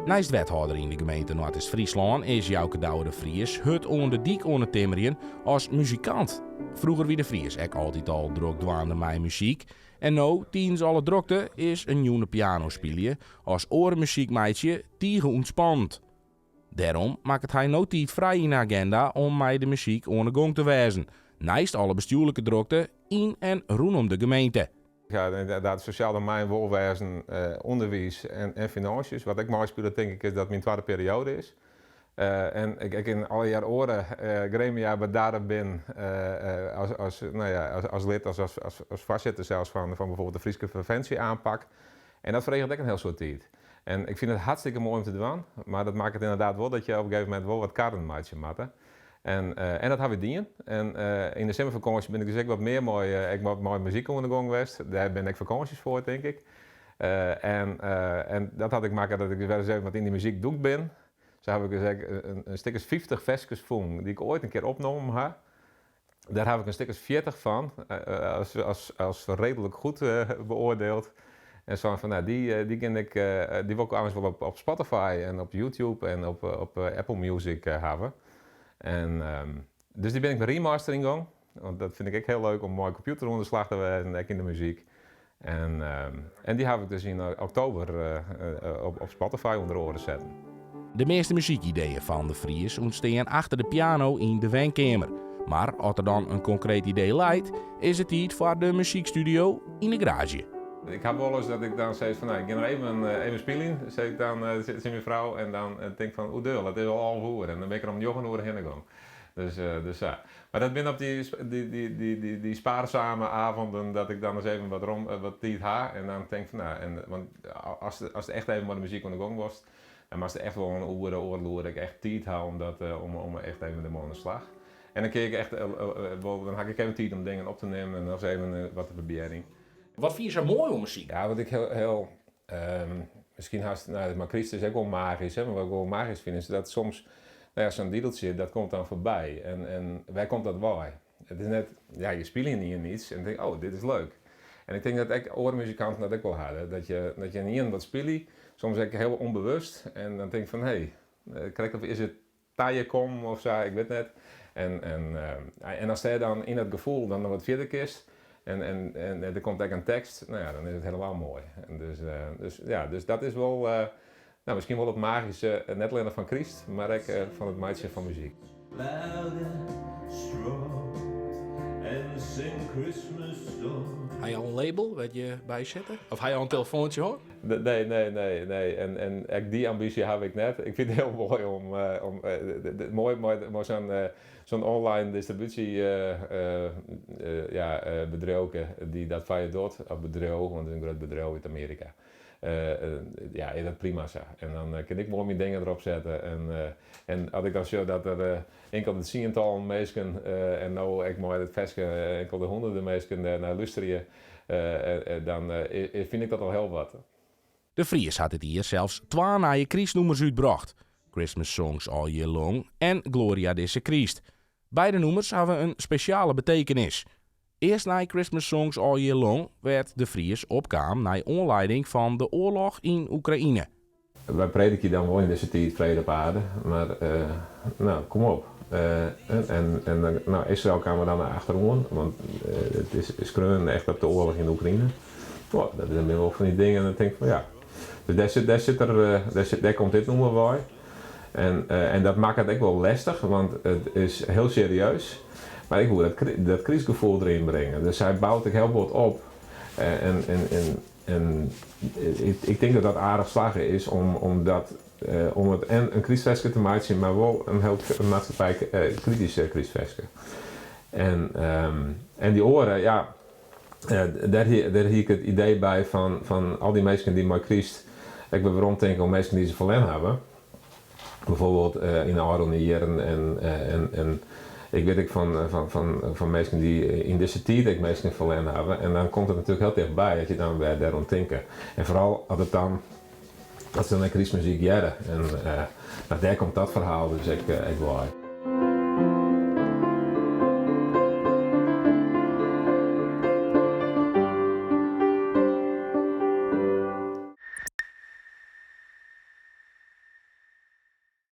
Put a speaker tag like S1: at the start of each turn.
S1: Neist wethâlder yn de gemeente Noardeast-Fryslân is Jouke Douwe de Vries hurd oan de dyk oan it timmerjen as muzikant. Froeger wie De Vries ek altyd al drok dwaande mei muzyk en no, tidens alle drokte, is in jûn piano spylje as oare muzyk meitsje tige ûntspannend. Dêrom makket hy no tiid frij yn de agenda om mei de muzyk oan de gong te wêzen, neist alle bestjoerlike drokte yn en rûnom de gemeente.
S2: Ja, inderdaad, sosjaal domein, wolwêzen, ûnderwiis en finânsjes. Wat ek meispilet, tink ik, is dat myn twadde perioade is. En ik ek yn allegear oare gremia bedarre bin as, no ja, as lid, as foarsitter sels fan bijvoorbeeld de Fryske previnsje-aanpak. En dat freget ek in hiel soad tiid. En ik fyn it hartstikke moai om te dwaan, mar dat makket inderdaad wol dat je op in gegeven momint wol wat karren meitsje moatte. En, en dat haw ik dien. En yn de simmerfakânsje bin ik dus ek wat mear mei, ek wat mei muzyk oan de gong west. Dêr binne ek fakânsjes foar, tink ik. En, en dat hat ek makke dat ik dus wer ris even wat yn dy muzyk dûkt bin. Sa haw ik dus ek in stik as 50 ferskes fûn dy't ik oait in kear opnommen ha. Dêr haw ik in stik as 40 fan, as reedlik goed beoardield. En sein fan, nou, dy gean ik, dy wol ik eins wol op Spotify en op YouTube en op Apple Music hawwe. En dus dy bin ik mei remastering gong, want dat fyn ik ek hiel leuk om mei kompjûter oan de slach te wêzen, ek yn de muzyk. En dy haw ik dus yn oktober op Spotify ûnder oare setten.
S1: De measte muzykideeën fan De Vries ûntstean achter de piano yn de wenkeamer. Mar as der dan in konkreet idee leit, is it tiid foar de muzykstudio yn de garaazje.
S2: Ik haw wolris dat ik dan sis fan, no, ik gean noch even spyljen, sis ik dan tsjin myn frou en dan tink ik fan, oedeul, it is al 11 oere en dan bin ik der om njoggen oere hinne gong. Dus, dus sa. Mar dat binne op dy spaarzamen avonden dat ik dan ris even wat rom, wat tiid ha en dan tink fan no, en, want ast echt even mei de muzyk oan de gong wolst, dan moatst echt wol in oere, oardel oere ek echt tiid ha om dat, om echt even dermei oan de slach. En dan kin ik echt wol, dan ha ik ek even tiid om dingen op te nimmen en nochris even wat te probearjen.
S1: Wat fyn je sa moai oan muzyk?
S2: Ja, wat ik hiel, hiel, miskien hast, no, mar kryst is ek wol magysk, hè, mar wat ik wol magysk fyn is dat soms, no ja, sa'n dideltsje, dat komt dan foarby. En wêr komt dat wei? It is net, ja, je spylje ynienen yts en tink, oh, dit is leuk. En ik tink dat ek oare muzikanten dat ek wol hawwe, dat je ynienen wat spylje, soms ek hiel ûnbewust, en dan tink fan, hé, krekt of is it ta je kommen of sa, ik wit net. En ast dêr dan yn dat gefoel dan noch wat fierder kinst en der komt ek in tekst, no ja, dan is it hielendal moai. En dus ja, dus dat is wol, no, miskien wol it magyske, net allinnich fan kryst, mar ek fan it meitsjen fan muzyk.
S1: Ha je al in label wêr't je by sitte? Of ha je al in telefoantsje hân?
S2: Nee, nee, nee, nee. En ek dy ambysje haw ik net. Ik fyn it hiel moai om, om moai mei sa'n online distribúsje, ja, bedriuwke dy't dat foar je docht, of bedriuw, want it is in grut bedriuw út Amearika. Ja, is dat prima sa. En dan kin ik moai myn dingen derop sette. En as ik dan sjoch dat der inkelde tsientallen minsken en no ek mei it ferske inkelde hûnderten minsken dêr nei lústerje, dan fyn ik dat al hiel wat.
S1: De Vries hat dit jier sels twa nije krystnûmers útbrocht, Christmas Songs All Year Long en Gloria Dizze Kryst. Beide nûmers hawwe in spesjale betekenis. Earst nei Christmas Songs All Year Long, wêr't De Vries opkaam nei oanlieding fan de oarloch yn Oekraïne.
S2: Wy predikje dan wol yn dizze tiid frede op aarde, mar no, kom op. En no, Israel kaam der dan achteroan, want it is skreaun echt op de oarloch yn Oekraïne. No, dat binne wol fan dy dingen, dan tink ik fan ja. Dus dêr sit, dêr sit er, dêr sit, dêr komt dit nûmer wei. En dat makket ek wol lestich, want it is hiel serieus, mar ik woe dat, dat krystgefoel deryn bringe. Dus hy bout ek hiel bot op. En ik tink dat dat aardich slagge is om dat, om it en in krystferske te meitsjen, mar wol in hiel maatskippij kritysk krystferske. En dy oare, ja, dêr hie, dêr hie ik it idee by fan al dy minsken dy't mei kryst ek wer weromtinke oan minsken dy't se ferlern hawwe. Bijvoorbeeld yn de ôfrûne jierren en ik wit ek fan minsken dy't yn dizze tiid ek minsken ferlern hawwe en dan komt it natuerlik hiel tichtby dat je dan wer dêroan tinke. En foaral as it dan, as se dan ek krystmuzyk hearre en dêr komt dat ferhaal dus ek wei.